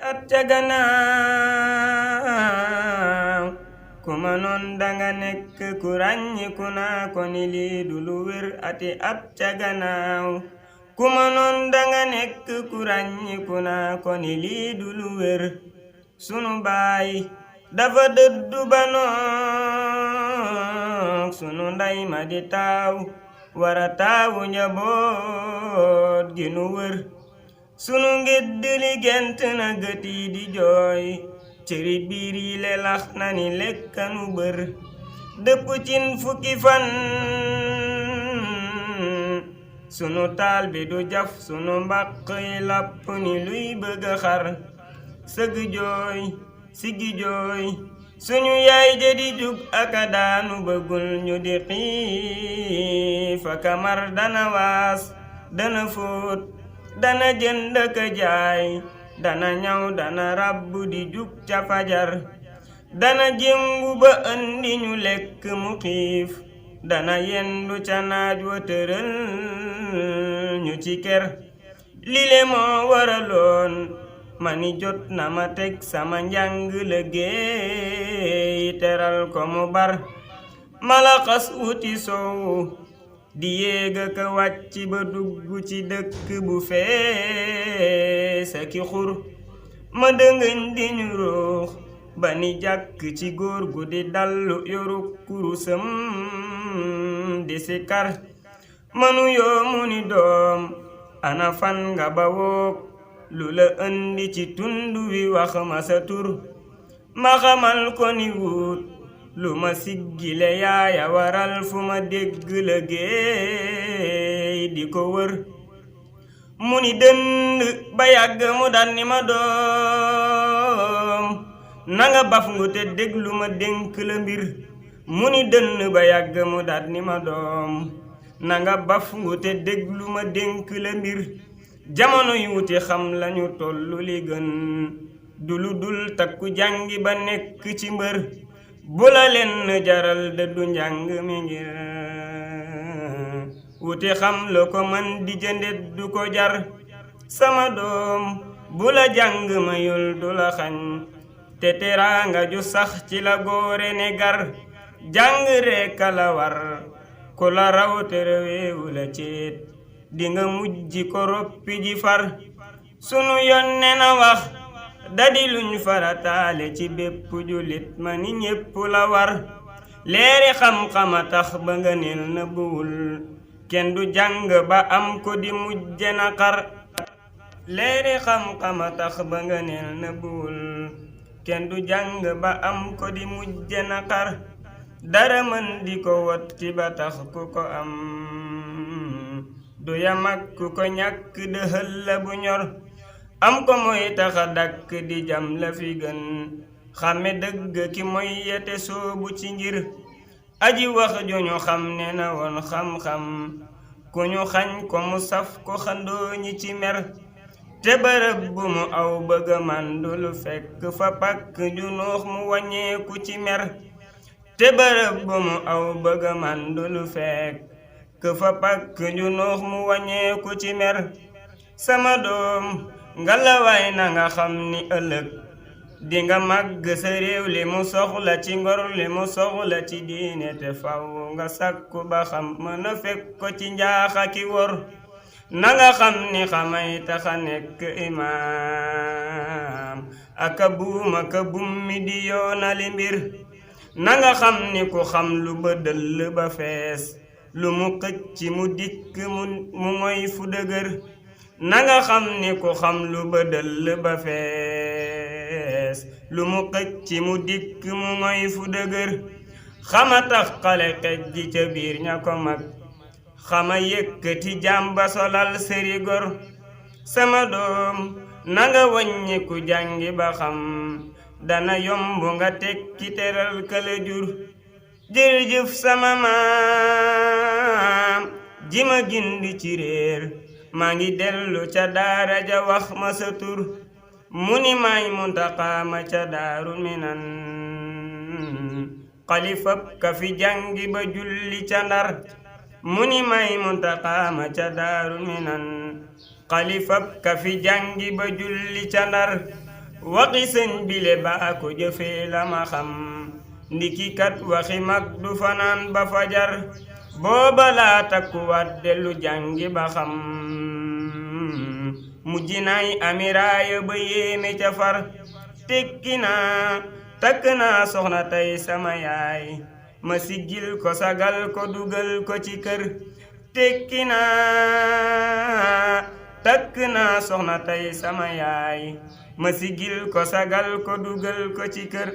at ca gannaaw ku mënoon danga nekk ku ràññiku naa ko ni lii du lu wér ati at ca gannaaw ku mënoon danga nekk ku ràññiku naa ko ni lii du lu wér sunu baay dafa dëddu ba noog sunu ndey ma di taaw wara taawu njaboot gi nu wër sunu ngédd li gent na gët yi di jooy cëri biir yi lelax na ni lekkanu bër dëpp cin fukki fan sunu taal bi du jaf sunu mbaq yi lapp ni luy bëgga xar sëgg jooy siggi jooy suñu yaay ja di jug aka daanu bëggul ñu di xiif aka mar dana waas dana fóot dana jënd ka jaay dana ñaw dana rabbu di jug ca fajar dana jëngu ba andi ñu lekk mu xiif dana yendu ca naaj wa tëral ñu ci ker lile moo waraloon mani jot na ma teg sama njàng liggéey teral ko mu bar malaxas wuti soowu di yéega ka wàcc ba dugg ci dëkk bu fees aki xur ma dëngëñ di ñu ruux ba ni jàkk ci góor gu di dallu yoru kurusam di sikar manu yoo mu ni doom ana fan nga ba woog lu la andi ci tundu wi wax ma sa tur ma xamal ko ni wut lu ma siggile yaaya waral fu ma dégg la géey di ko wër mu ni dënd ba yàgg mu dal ni ma doom nanga baf ngu te déglu ma dénk la mbir mu ni dënd ba yàgg mu dal ni ma doom nanga baf ngu te déglu ma dénk la mbir jamono yu wuti xam lañu tollu li gën du lu dul takku jàngi ba nekk ci mbër bu la leen jaral de du njàng mi ngir wuti xam la ko man di jëndet du ko jar sama doom bu la jàng mayul du la xañ te teraanga ju sax ci la góore ne gar jàng rekk la war ku la raw te réewu la ceet dinga mujj ko roppi ji far sunu yonne na wax dadi luñ farataale ci bépp julit ma ni ñépp la war leeri xam-xama tax ba nga neel na buwul kenn du jàng ba am ko di mujje na xar leeri xam-xama tax ba nga neel na buwul kenn du jàng ba am ko di mujje na xar dara mën di ko wotti ba tax ku ko am du yamak ku ko ñàkk dëhël la bu ñor am ko mooy taxa dakk di jam la fi gën xame dëgg ki mooy yete soobu ci ngir aji wax ju ñu xam ne na woon xam-xam ku ñu xañ ko mu saf ko xandoo ñi ci mer te bërëb bu mu aw bëgg màndulu fekk fa pakk ju nuux mu wàññeeku ci mer te bërëb bu mu aw bëgg màndulu fekk fa pakk ju nuux mu wàññeeku ci mer sama doom ngalawaay na nga xam ni ëllëg dinga màgg sa réew li mu soxla ci ngor li mu soxla ci diine te faw nga sàkku ba xam mën a fekk ko ci njaaxa ki wor na nga xam ni xamay taxa nekk imaam aka buuma ka bummi di yoonali mbir na nga xam ni ku xam lu ba dëll ba fees lu mu xëcc mu dikk mu moy fu dëgër na nga xam ni ku xam lu ba dëll ba fees lu mu xëcc mu dikk mu moy fu dëgër xama tax xale xej ji ca biir ña ko mag xama yëkkati jàmba solal sëri gor sama doom na nga wàññi ku jàngi ba xam dana yomb nga tekki teral kala jur jërëjëf sama maam ji ma gindi ci réer maa ngi dellu ca daara ja wax ma sa tur mu ni maay Muntaxa ma ca Daaru Minan xalifab ka fi jàngi ba julli ca Ndar mu ni maay Muntaxa ma ca Daaru Minan xalifab ka fi jàngi ba julli ca Ndar waxi sëñ bile baa ko jëfee la ma xam ndiki kat waxi mag du fanaan ba fajar booba laa takkuwaat dellu jàngi ba xam mujj naay amiraaya ba yéeme ca far tekki naa takk naa soxna tey sama yaay ma siggil ko sagal ko dugal ko ci kër tekki naa takk naa soxna tey sama yaay ma siggil ko sagal ko dugal ko ci kër